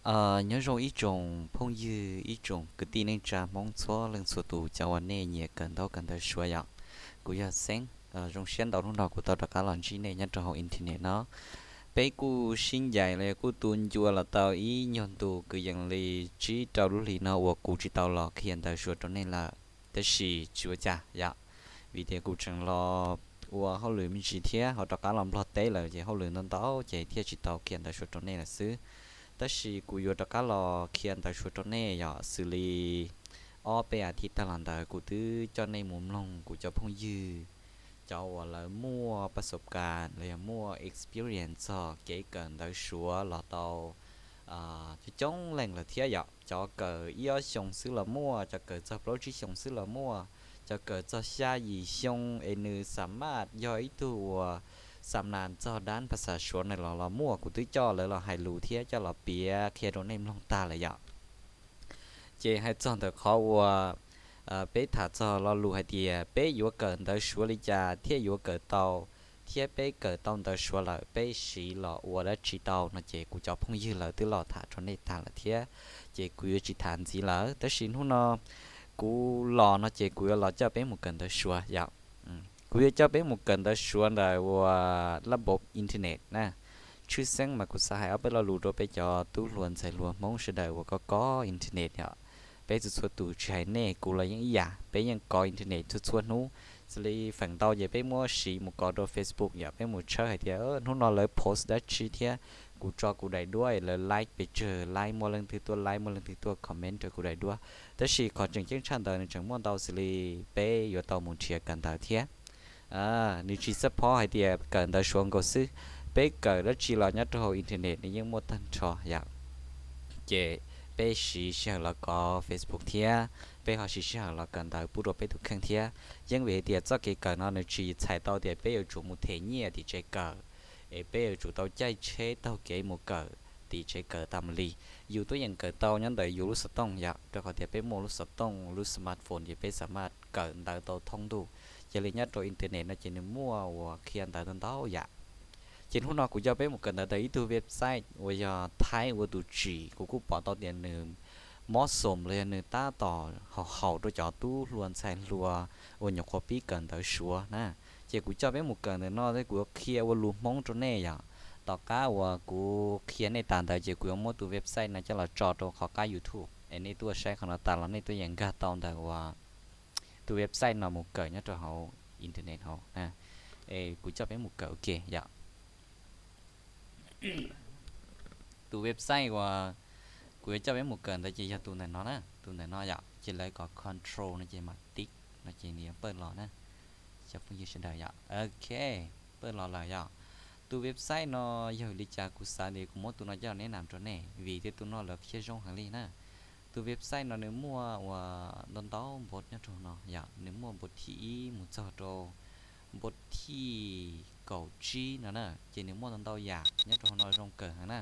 Nyob zoo ib tsoom phooj ywg, ib tsoom kwv tij neej tsa Hmoob txhua leej txhua tus, cov uas nej nyiam kawm ntaub kawm ntawv Suav yom. Kuv yog Xeeb, zoo siab ntau hnub no kuv tau rov qab los ntsib nej nyob rau hauv internet no. Peb kuj sib ncaim los yog kuj tu ncua los tau ib nyuag ntu kwv yees li tsib rau lub hlis no uas kuv tsis tau los qhia ntawv Suav rau nej lawm. Tab sis tsis ua cas yom, vim tias kuv tseem los ua hauj lwm me ntsis thiab ho rov qab los Nplog teb lawm ces hauj lwm ntau ntau ces thiaj tsis tau qhia ntawv Suav rau nej lawm xwb. Tab sis kuv yuav rov qab los qhia ntawv Suav rau nej yom, xws li ob peb as thiv tag los ntawd kuv twb coj nej mus mloog kuv cov phooj ywg, cov uas lawv muaj paj xo kas los yog muaj experience txog kev kawm ntawv Suav los tau coob coob leej lawm thiab yom. Cov kawm ib ob xyoos xwb los muaj, cov kawm txog plaub tsib xyoos xwb los muaj, cov kawm txog xya yim xyoo es nws xa maj yog ib tug uas xam nas txog dab phas xas Suav na los los muaj. Kuv twb coj lawv los hais lus thiab coj los piav qhia rau nej mloog tag lawm yom. Ces hais txog ntawm qhov uas peb tham txog lo lus hais tias peb yuav kawm ntawv Suav li cas thiaj yuav kawm tau, thiab peb kawm tau ntawv Suav lawm peb siv los ua dab tsi tau no ces kuv cov phooj ywg lawv twb los tham rau nej tag lawm thiab, ces kuv yuav tsis tham ntxiv lawm. Tab sis hnub no kuv los no ces kuv yuav los coj peb mus kawm ntawv Suav yom. Kuv yuav coj peb mus kawm ntawv Suav ntawm uas lab npob internet na. Tshwj xeeb mas kuv xav hais ob peb lo lus rau peb cov tub hluas ntxhais hluas Hmoob sawv daws uas kov kov internet yom. Peb txhua txhua tus tsis hais nej kuv los yeej ib yam, peb yeej kov internet txhua txhua hnub. Xws li feem ntau ces peb muab siv mus kov rau Facebook yom, peb mus tshawb hais tias hnub no lawv post dab tsi thiab kuv tso kuv daim duab es lawv like pes tsawg like, muaj leej twg tuaj like, muaj leej twg tuaj comment rau kuv daim duab. Tab sis qhov tseem ceeb tshaj ntawd nws tseem muaj ntau xws li peb yuav tau mus nrhiav kawm ntawv thiab. Nws tsis xab phob hais tias kawm ntawv Suav nkaus xwb, peb kawm dab tsi los nyob rau hauv internet nws yeej muaj tag nrho yom. Ces peb siv sij hawm los kov Facebook thiab, peb ho siv sij hawm los kawm ntawv pub rau peb tus kheej thiab. Yeej vim hais tias txoj kev kawm no nws tsis txhais tau tias peb yuav tsum mus them nyiaj tim tsev kawm, es peb yuav tsum tau caij tsheb taug kev mus kawm tim tsev kawm tas mus li. Yus tuaj yeem kawm tau nyob ntawm yus lub xov tooj yom, rau qhov tias peb muaj lub xov tooj lub smartphone ces peb xam maj kawm ntawv tau thoob ntuj. Ces li nyob rau internet no ces nws muaj uas qhia ntawv ntau ntau yam. Ces hnub no kuv coj peb mus kawm ntawv ntawm ib tug website uas yog Thaib ua tus tsim, kuv kuj pom tau tias nws mob xoom los yog nws tab tom haum haum rau cov tub hluas ntxhais hluas uas nyuam qhuav pib kawm ntawv Suav na. Ces kuv coj peb mus kawm ntawm no thiab kuv yuav qhia ua lus Hmoob rau nej yom. Tom qab uas kuv qhia nej tas ntawd ces kuv yuav muab tus website no coj los tso rau qhov qab YouTube es nej tuaj saib qhov no tas los nej tuaj yeem nkag tau ntawm uas tus website no mus kawm nyob rau hauv internet hauv. Es kuv coj peb mus kawm ua ke yom. Tus website uas kuv yuav coj peb mus kawm ntawd ces yog tus ntawm no na, tus ntawm no yom, ces lawv kom control no ces mam tiv no ces nws yuav pawj los na. Cov phooj ywg sawv daws yom, ok, pawj los lawm yom. Tus website no yog li cas kuv xav tias kuv muab tus no coj los neb nam rau nej vim tias tus no lawv qhia zoo heev li na. Tus website no nws muaj uas ntau ntau npov nyob rau no yom, nws muaj npov thib ib mus txog rau npov thib kaum tsib no na, ces nws muaj ntau ntau yam nyob rau hauv no zoo kawg heev na.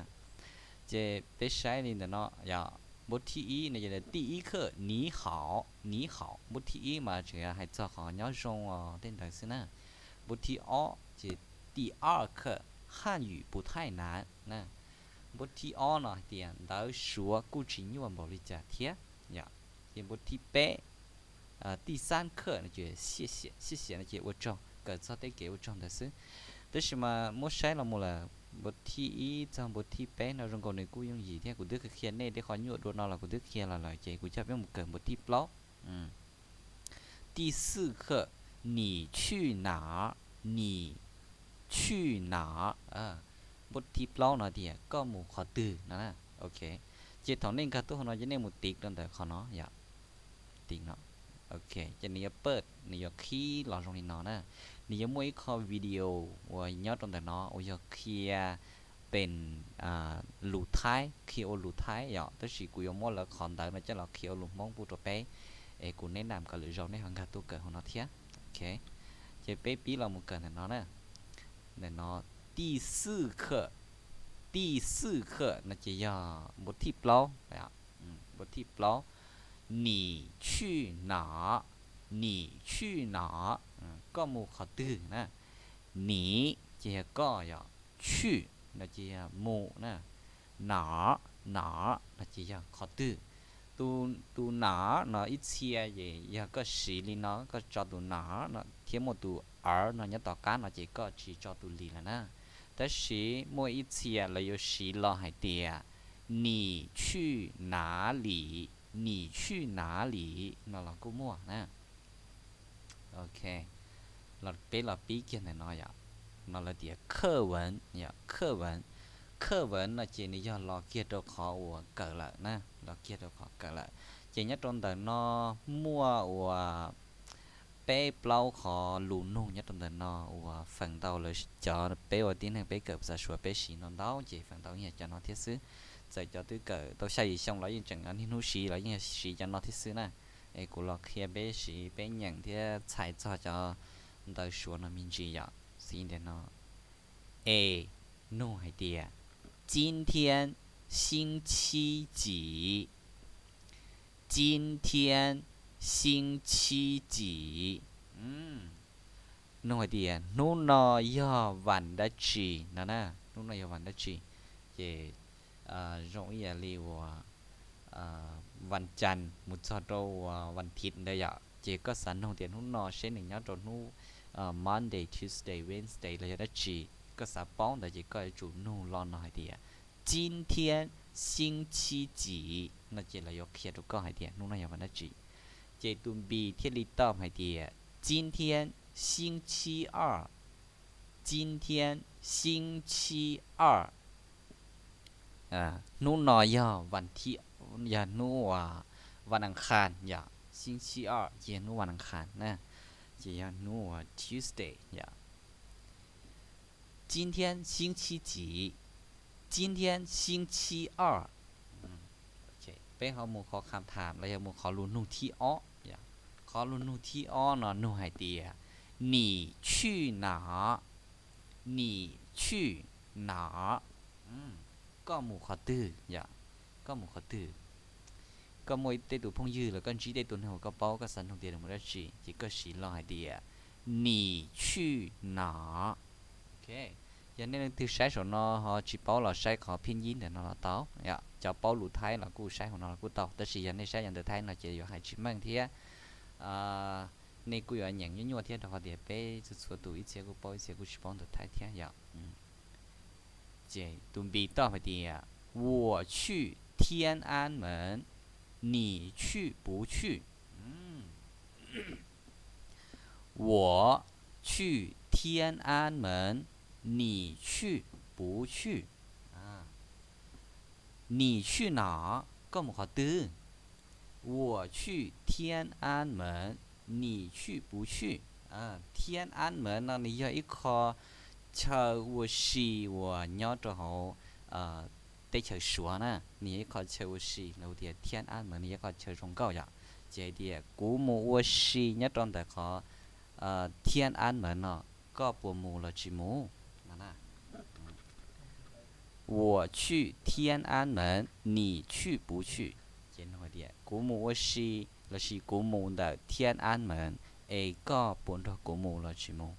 Ces peb saib li ntawm no yom, npov thib ib no ces tij ib khawj ni hao, ni hao, npov thib ib mas tseem hais txog qhov nyob zoo os tej ntawd xwb na. Npov thib ob ces tij ar khawj han yum pu thaij na. Npov thib ob no hais tias ntawv Suav kuj tsis nyuaj npaum li cas thiab. Ces npov thib peb, tij xab khawj no ces xia xia, xia xia no ces ua tsaug, kawm txog tej kev ua tsaug ntawd xwb. Tab sis mas muab saib los mus lawm, npov thib ib txog npov thib peb no zoo nkaus nws kuj yooj yim thiab, kuv twb qhia nej tej qhov nyuaj dua no los kuv twb qhia los lawm ces kuv coj peb mus kawm npov thib plaub. Tij xwj khawj, nim tshwj nam, nim tshwj nam. Npov thib plaub no tias koj mus qhov twg no. Ok, ces thaum nej nkag tuaj hauv no ces nej mus tiv rau ntawm qhov no yom. Tiv no. Ok, ces nws yuav pawj, nws yuav qhib los zoo li no na. Nws yuav muaj ib qho video uas nyob rau ntawm no uas yog qhia peem lus Thaib, qhia ua lus Thaib yom, tab sis kuv yuav muab lawv qhov ntawv no coj los qhia ua lus Hmoob pub rau peb, es kuv neb nam kom lwm zaus nej ho nkag tuaj kawm hauv no thiab. Ok, ces peb pib los mus kawm ntawm no na. Ntawm no, tij xwj khawj, tij xwj khawj no ces yog npov thib plaub, npov thib plaub. Nim tshwj nam, nim tshwj nam, koj mus qhov twg na. Nim ces yog koj yom, tshwj no ces yog mus na, nam 哪儿 no ces yog qhov twg. Tus 哪儿 no ib txhia ces yog koj siv li no, koj tso tus 哪儿 no thiab muaj tus 儿 no nyob tom qab no ces koj tsis tso tus 里 lawm na. Tab sis muaj ib txhia lawv yuav siv los hais tias 你去哪里, 你去哪里 no los kuj muaj na. Ok, los peb los pib kiag ntawm no yom, no lawv tias 课文 yom, 课文. 课文 no ces nws yog los kiag rau qhov uas kawm lawm na, los kiag rau qhov kawm lawm. Ces nyob rau ntawm no muaj uas peb plaub qhov lus nug nyob rau ntawm no uas feem ntau lawv cov peb ua tib neeg peb kawm xav suav peb siv no ntau ces feem ntau yeej yog cov no thiab xwb. Txawm cov twb kawm tau xya yim xyoo los yeej tseem niaj hnub siv los yeej siv cov no thiab xwb na. Es kuv los qhia peb siv peb nyeem thiab txhais txog cov ntawv suav no me ntsis yom. Xws li ntawm no, es nug hais tias 今天星期几, 今天星期几. Nug hais tias hnub no yog vas dab tsi no na, hnub no yog vas dab tsi. Ces zoo ib yam li uas vas cas mus txog rau uas vas thiv ntawd yom, ces koj xav nug tias hnub no seb nws nyob rau hnub Monday, Tuesday, Wednesday los yog dab tsi, koj xav paub ntawd ces koj yuav tsum nug lo no hais tias 今天星期几 no ces lawv yuav qhia rau koj hais tias hnub no yog vas dab tsi. Ces tus B thiaj li tau hais tias 今天星期二, 今天星期二. Hnub no yog vas thiv, yog hnub uas vas nas khas yom, 星期二 ces yog hnub vas nas khas na, ces yog hnub uas Tuesday yom. 今天星期几, 今天星期二. Peb ho mus qhov kham tham los yog mus qhov lus nug thib ob. Qhov lus nug thib ob no nug hais tias 你去哪儿, 你去哪儿. Koj mus qhov twg yom, koj mus qhov twg. Koj muaj tej tus phooj ywg los koj ntsib tej tus neeg uas koj paub koj xav nug tias nws mus dab tsi ces koj siv lo hais tias 你去哪儿. Yog nej leej twg saib saum no ho tsis paub los saib qhov phiaj yib ntawm no los tau. Cov paub lus Thaib los kuj saib hauv no los kuj tau, tab sis yog nej saib cov ntawv Thaib no ces yuav hais tsis meej thiab nej kuj yuav nyeem nyuaj nyuaj thiab rau qhov tias peb txhua txhua tus ib txhia kuj paub ib txhia kuj tsis paub ntawv Thaib thiab yom. Ces tus B tau hais tias 我去天安门, 你去不去. 我去天安门, 你去不去. 你去哪儿, koj mus qhov twg. 我去天安门, 你去不去. Thiên An Mến no nws yog ib qho chaw ua si uas nyob rau hauv teb chaws Suav na, nws yog ib qho chaw ua si, lawv hu tias Thiên An Mến nws yog ib qho chaw zoo nkauj yom. Ces hais tias kuv mus ua si nyob rau ntawm qhov Thiên An Mến no, koj puas mus los tsis mus? 我去天安门, 你去不去. Ces nug hais tias kuv mus ua si lossis kuv mus ntawm Thiên An Mến, es koj puas nrog kuv mus los tsis mus?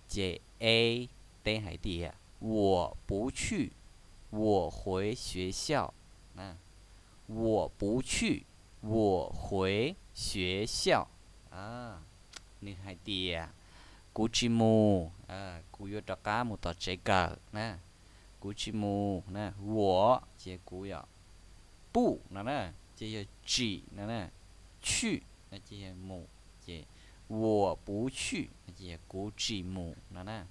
Ces A teb hais tias 我不去, 我回学校. 我不去, 我回学校. Nws hais tias kuv tsis mus, kuv yuav rov qab mus tom tsev kawm na. Kuv tsis mus na, 我 ces kuv yom, 不 no na ces yog tsis no na, 去 no ces yog mus, ces 我不去 no ces yog kuv tsis mus no na.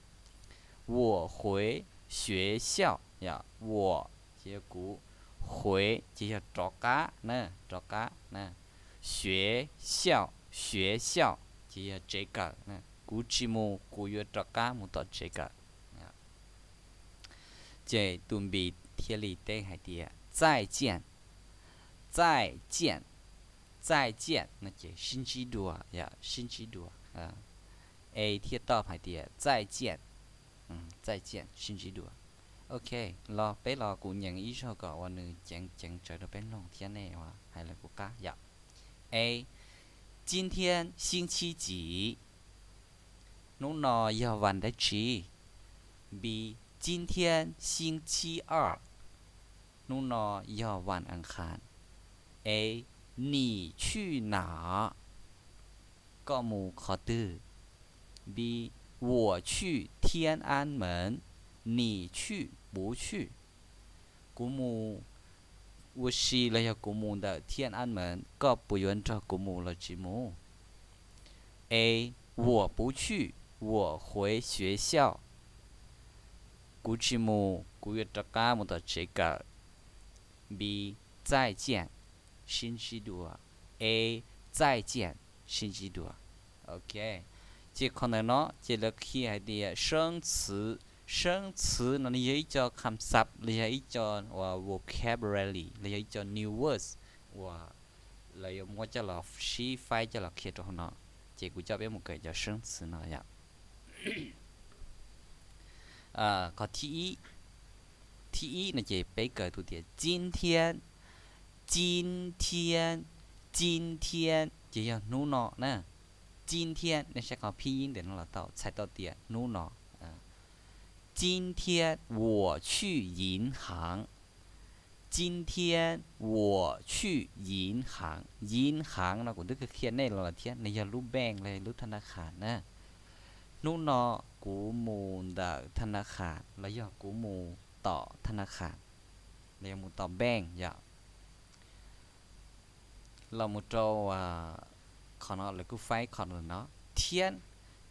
我回学校 yom, 我 ces yog kuv, 回 ces yog rov qab na, rov qab na, 学校, 学校 ces yog tsev kawm na, kuv tsis mus, kuv yuav rov qab mus tom tsev kawm. Ces tus B thiaj li teb hais tias 再见, 再见, 再见 no ces sib ntsib dua, sib ntsib dua. A thiaj teb hais tias 再见, 再见, sib ntsib dua. Ok, los peb los kuv nyeem ib zaug kom uas nws ceev ceev tsawv rau peb mloog thiab nej uas hais lawv kuv qab yom. A, 今天星期几? Hnub no yog vas dab tsi? B, 今天星期二. Hnub no yog วันอังคาร. A, 你去哪儿? Koj mus qhov twg? B, 我去天安门, 你去不去? Kuv mus ua si los yog kuv mus ntawm 天安门, koj puas yuav nrog kuv mus los tsis mus? A, 我不去, 我回学校. Kuv tsis mus, kuv yuav rov qab mus tom tsev kawm. B, 再见, sib ntsib dua. A, 再见, sib ntsib dua. Ok, ces qhov ntawm no ces lawv qhia hais tias 生词. 生词 no nws yog ib co kham xab los yog ib co uas vocabulary los yog ib co new words uas lawv yuav muab coj los sib faib coj los qhia rau hauv no. Ces kuv coj peb mus kawm cov 生词 no yom. Qhov thib ib, thib ib no ces peb kawm tus tias 今天, 今天, 今天 ces yog hnub no na. 今天, nej saib qhov phib yib ntawm no los tau txhais tau tias hnub no. 今天我去银行. 今天我去银行. 银行 no kuv twb qhia nej los lawm thiab, nws yog lub bank los lub ธนาคาร na. Hnub no kuv mus ntawm ธนาคาร los yog kuv mus tom ธนาคาร los yog mus tom bank yom. Los mus rau qhov no lawv kuj faib qhov no. Thiab,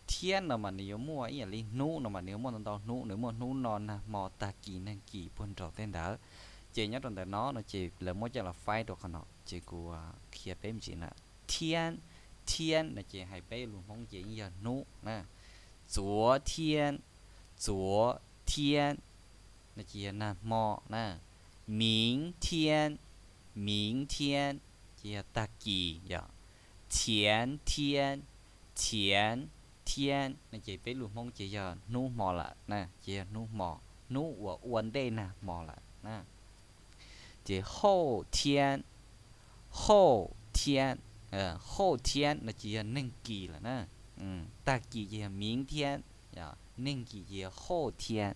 thiab no mas nws yuav muaj ib yam li hnub no mas nws yuav muaj ntau ntau hnub, nws muaj hnub no, nag hmo, tag kis, neeg kis, puag nraum tej ntawd. Ces nyob rau ntawm no no ces lawv muab coj los faib rau qhov no ces kuv qhia peb me ntsis na. Thiab, thiab no ces hais peb lus Hmoob ces yeej yog hnub na. 昨天, 昨天 no ces yog nag hmo na. 明天, 明天 ces yog tag kis yom. 前天, 前天 no ces peb lus Hmoob ces yog hnub hmo lawm na, ces yog hnub hmo, hnub uas ua ntej nag hmo lawm na. Ces 后天, 后天, 后天 no ces yog neeg kis lawm na. Tag kis ces yog 明天, neeg kis ces yog 后天.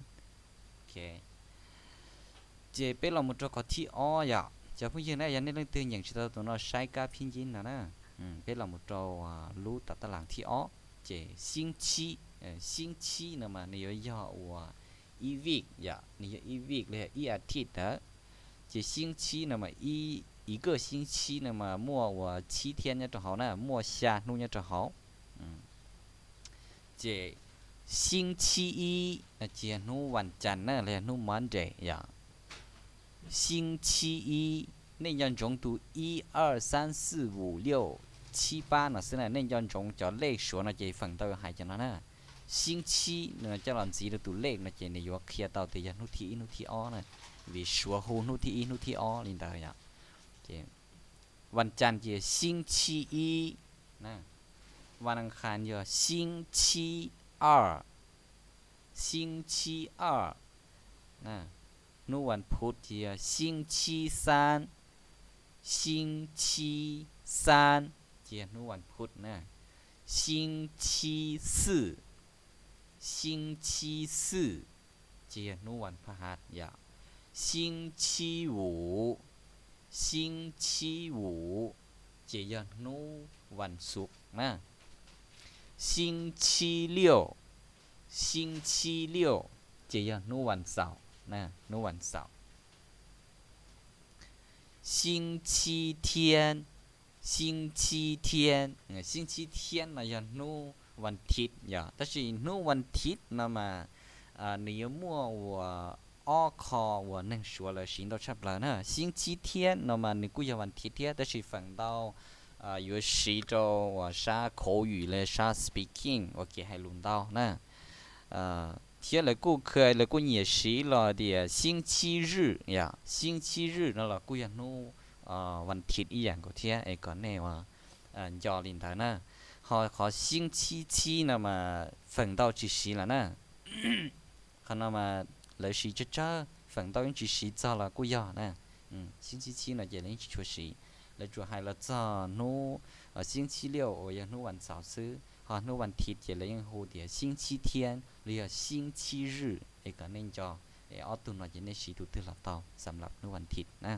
Ces peb los mus rau qhov thib ob yom. Cov phooj ywg na, yog nej leej twg nyeem tsis tau tus no saib kab phib yib no na. Peb los mus rau lub tam tab las thib ob. Ces 星期, 星期 no mas nws yuav yog uas ib vij yom, nws yog ib vij los yog ib as thiv ntawd. Ces 星期 no mas ib, 一个星期 no mas muaj uas 七天 nyob rau hauv na, muaj xya hnub nyob rau hauv. Ces 星期一 no ces yog hnub vas cas na, los yog hnub Monday yom. 星期一, nej nco ntsoov tus ib, ar, xab, xwj, vuj, liuj, tshib, pab no xwb na, nej nco ntsoov cov lej Suav no ces feem ntau hais cov no na. 星期 no coj los ntxiv rau tus lej no ces nws yuav qhia tau tias yog hnub thib ib hnub thib ob na, vim Suav hu hnub thib ib hnub thib ob li ntawd yom. Ces vas cas ces 星期一, vas nas khas yog 星期二, 星期二. Hnub vas phuv ces yog 星期三, 星期三 ces yog hnub vas phuv na. 星期四, 星期四 ces yog hnub vas pha hav yom. 星期五, 星期五 ces yog hnub vas xuv na. 星期六, 星期六 ces yog hnub vas xaum na, hnub vas xaum. 星期天, 星期天, 星期天 no yog hnub vas thiv yom, tab sis hnub vas thiv no mas nws yuav muaj uas ob qho uas neeg Suav lawv siv ntau tshaj plaws na. 星期天 no mas nws kuj yog vas thiv thiab, tab sis feem ntau yuav siv rau uas sab khouv ywm los sab speaking uas kev hais lus ntau na. Thiab lawv kuj kha, lawv kuj nyiam siv los tias 星期日 yom, 星期日 no los kuj yog hnub vas thiv ib yam nkaus thiab es kom nej uas nco li ntawd na. Ho qhov 星期七 no mas feem ntau tsis siv lawm na. Qhov no mas lawv siv tsawg tsawg, feem ntau yeej tsis siv txog los kuj yog na. 星期七 no ces lawv yeej tsis tshua siv, lawv tsuas hais los txog hnub 星期六 uas yog hnub vas xaum xwb, ho hnub vas thiv ces lawv yeej hu tias 星期天 los yog 星期日 es kom nej nco Es ob tug no ces nej siv tus twg los tau xam lab hnub vas thiv na.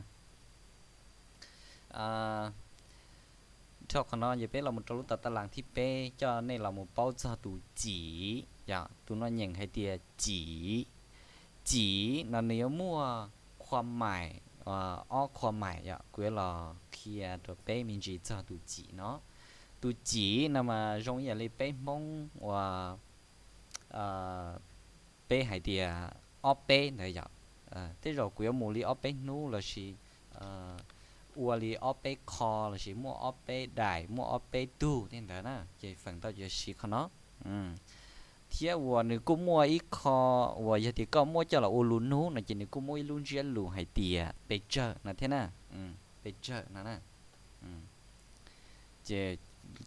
Dhau qhov no ces peb los mus rau lub tawm tab lav thib peb, coj nej los mus paub txog tus cim yom. Tus no nyeem hais tias cim. Cim no nws yuav muaj qhua maim, ob qhua maim yom. Kuv yuav los qhia rau peb me ntsis txog tus cim no. Tus cim no mas zoo ib yam li peb Hmoob uas peb hais tias ob peb ntawd yom. Tej zaum kuv yuav mus li ob peb hnub lossis ua li ob peb qho lossis muaj ob peb daim, muaj ob peb tug tej ntawd na, ces feem ntau yuav siv qhov no. Thiab uas nws kuj muaj ib qho uas yog tias koj muab coj los ua lus nug no ces nws kuj muaj ib lub ntsiab lus hais tias pes tsawg no thiab na. Pes tsawg no na. Ces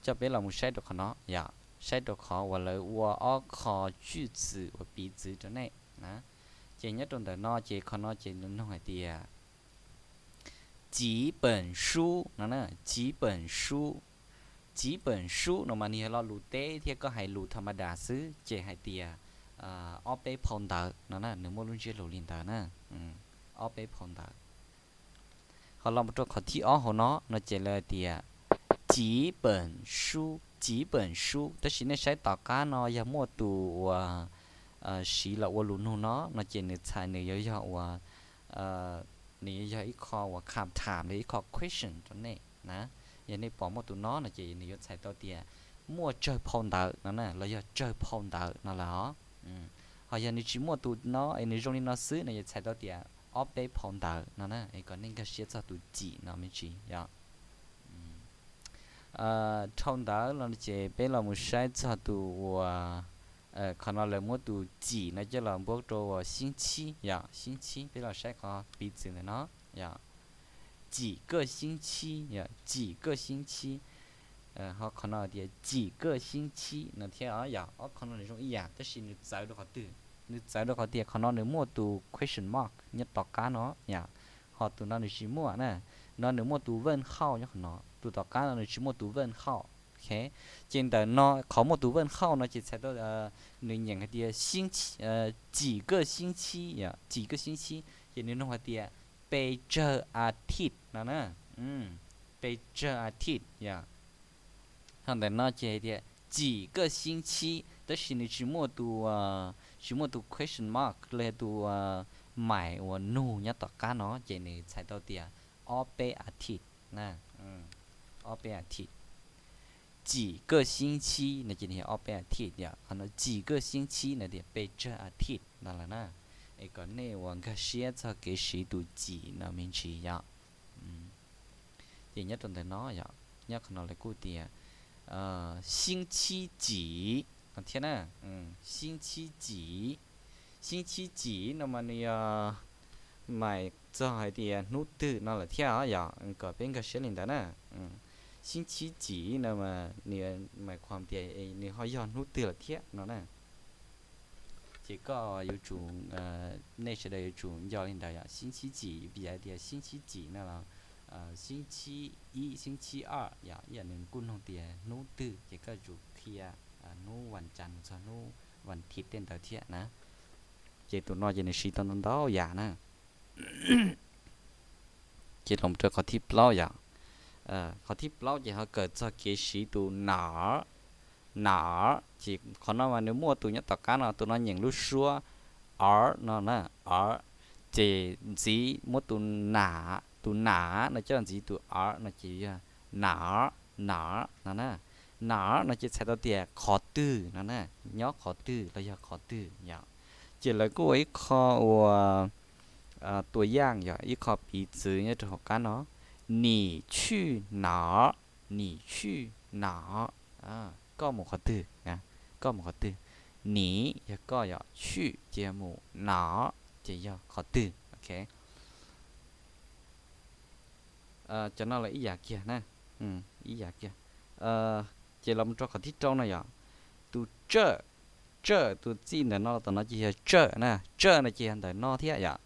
coj peb los mus saib rau qhov no yom, saib rau qhov uas lawv ua ob qho cwj txwm uas piv txwv rau nej na. Ces nyob rau ntawm no ces qhov no ces nws nug hais tias 几本书 no na, 几本书. 几本书 no mas nws yog lo lus teb thiab koj hais lus tha ma das xwb ces hais tias ob peb phau ntawv no na, nws muaj lub ntsiab lus li ntawd na. Ob peb phau ntawv. Ho los mus rau qhov thib ob hauv no no ces lawv hais tias 几本书, 几本书. Tab sis nej saib tom qab no yog muaj tus uas siv los ua lus nug no no ces nws txhais nws yuav yog uas nws yuav yog ib qho uas คำถาม los ib qho question rau nej na. Yog nej pom muaj tus no no ces nws yuav txhais tau tias muaj tsawg phau ntawv no na, los yog tsawg phau ntawv no lawm os. Ho yog nws tsis muaj tus no es nws zoo li no xwb no yuav txhais tau tias ob peb phau ntawv no na, es kom nej nkag siab txog tus 几 no me ntsis yom. Dhau ntawd los ces peb los mus saib txog tus uas qhov no lawv muab tus 几 no coj los npuab rau uas 星期 yom, 星期. Peb los saib qhov piv txwv ntawm no yom, 几个星期 yom, 几个星期. Ho qhov no tias 几个星期 no thiab yom. Ob qhov no nws zoo ib yam tab sis nws txawv rau qhov twg? Nws txawv rau qhov tias qhov no nws muaj tus question mark nyob tom qab no yom, ho tus no nws tsis muaj na. No nws muaj tus 问号 nyob qhov no, tus tom qab no nws tsis muaj tus 问号. Ces ntawm no qhov muaj tus 问号 no ces txhais tau nws nyeem hais tias 几个星期 yom, 几个星期. Ces nws nug hais tias pes tsawg อาทิตย์ no na, pes tsawg อาทิตย์ yom. Ho ntawm no ces hais tias 几个星期 tab sis nws tsis muaj tus, tsis muaj tus question mark los yog tus mais uas nug nyob tom qab no ces nws txhais tau tias ob peb อาทิตย์ na, ob peb อาทิตย์. 几个星期 no ces nws yog ob peb อาทิตย์ yom, qhov no 几个星期 no tias pes tsawg อาทิตย์ no lawm na. Es kom nej uas nkag siab txog kev siv tus 几 no me ntsis yom. Ces nyob rau ntawm no yom, nyob qhov no lawv kuj tias 星期几 no thiab na, 星期几. 星期几 no mas nws yog mais txog hais tias hnub twg no lawm thiab yom, kom peb nkag siab li ntawd na. 星期几 no mas nws mais qhuas tias nws ho yog hnub twg lawm thiab no na. Ces koj yuav tsum, nej sawv daws yuav tsum nco li ntawd yom, 星期几 vim hais tias 星期几 no los 星期一, 星期二 yom, ib yam nws kuj nug tias hnub twg ces koj yuav tsum qhia hnub vas cas mus txog hnub vas thiv tej ntawd thiab na. Ces tus no ces nws siv tau ntau ntau yam na. Ces los rau qhov thib plaub yom. Qhov thib plaub ces ho kawm txog kev siv tus 哪儿, 哪儿. Ces qhov no mas nws muaj tus nyob tom qab no, tus no nyeem lub suab 儿 no na, 儿. Ces ntxiv muab tus 哪, tus 哪 no coj ntxiv tus 儿 no ces yog 哪儿, 哪儿 no na. 哪儿 no ces txhais tau tias qhov twg no na, nyob qhov twg los yog qhov twg yom. Ces lawv kuj ua ib qho uas ตัวอย่าง yom, ib qho piv txwv nyob rau hauv qab no, 你去哪儿, 你去哪儿, koj mus qhov twg, koj mus qhov twg. 你 yog koj yom, 去 ces yog mus, 哪儿 ces yog qhov twg. Cov no los ib yam kiag na, ib yam kiag. Ces los mus rau qhov thib rau no yom, tus 这儿, 这儿 tus txij ntawm no tom no ces yog 这儿 na, 这儿 no ces yog ntawm no thiab yom.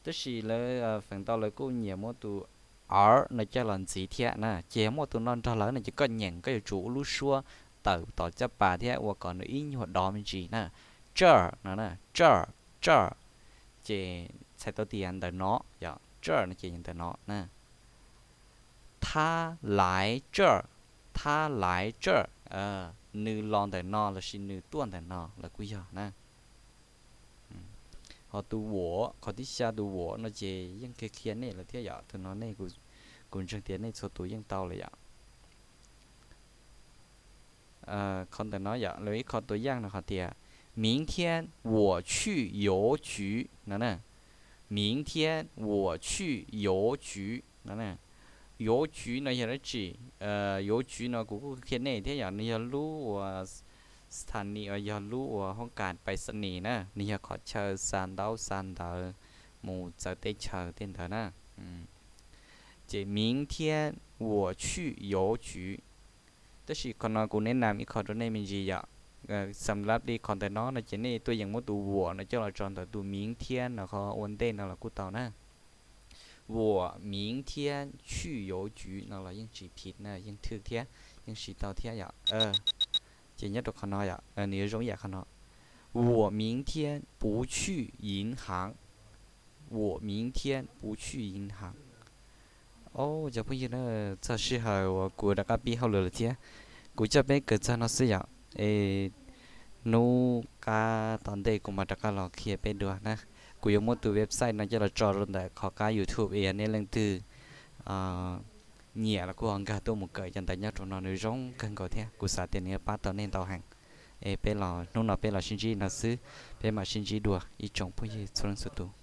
Tab sis lawv feem ntau lawv kuj nyiam muab tus 儿 no coj los ntxiv thiab na, ces yog muaj tus no nrog lawv no ces koj nyeem koj yuav tsum ua lub suab tawm tom caj pas thiab ua kom nws ib nyuag dov me ntsis na. 这儿 no na, 这儿, 这儿. Ces txhais tau tias ntawm no, yog 这儿 no ces yog ntawm no na. 他来这儿, 他来这儿, nws los ntawm no lossis nws tuaj ntawm no los kuj yog na. Ho tus 我, qhov thib xya tus 我 no ces yeej qhia qhia nej lawm thiab yom, tus no nej, kuv ntseeg tias nej txhua tus yeej tau lawm yom. Qhov ntawm no yom, lawv ib qho tua yaj no qhov tias 明天我去邮局 no na. 明天我去邮局 no na. 邮局 no yog dab tsi? 邮局 no kuv kuj qhia nej thiab yom, nws yog lub uas ສະຖານີ uas yog lub uas hoob kas ໄປສະນີ na, nws yog qhov chaw xa ntaub xa ntawv mus txawv teb chaws tej ntawd na. Ces 明天我去邮局. Tab sis qhov no kuv ແນະນຳ ib qho rau nej me ntsis yom. Xam lab li qhov ntawm no no ces nej tuaj yeem muab tus 我 no coj los tso ntawm tus 明天 no qhov ua ntej no los kuj tau na. 我明天去邮局 no los yeej tsis phim na, yeej thwj thiab, yeej siv tau thiab yom. Ces nyob rau qhov no yom, nws yuav zoo ib yam qhov no. 我明天不去银行. 我明天不去银行. Au, cov phooj ywg na, txog sij hawm uas kuv rov qab pib hauj lwm lawm thiab. Kuv coj peb kawm txog no xwb yom. Es hnub qab tom ntej kuv mam rov qab los qhia peb dua na. Kuv yuav muab tus website no coj los tso rau ntawm qhov qab YouTube es yog nej leej twg nyiam los kuj ho nkag tuaj mus kawm cov ntawv nyob rau no, nws zoo kawg nkaus thiab kuv xav tias nws yuav pab tau nej ntau heev. Es peb los, hnub no peb los sib ntsib no xwb, peb mam sib ntsib dua ib tsoom phooj ywg txhua leej txhua tus.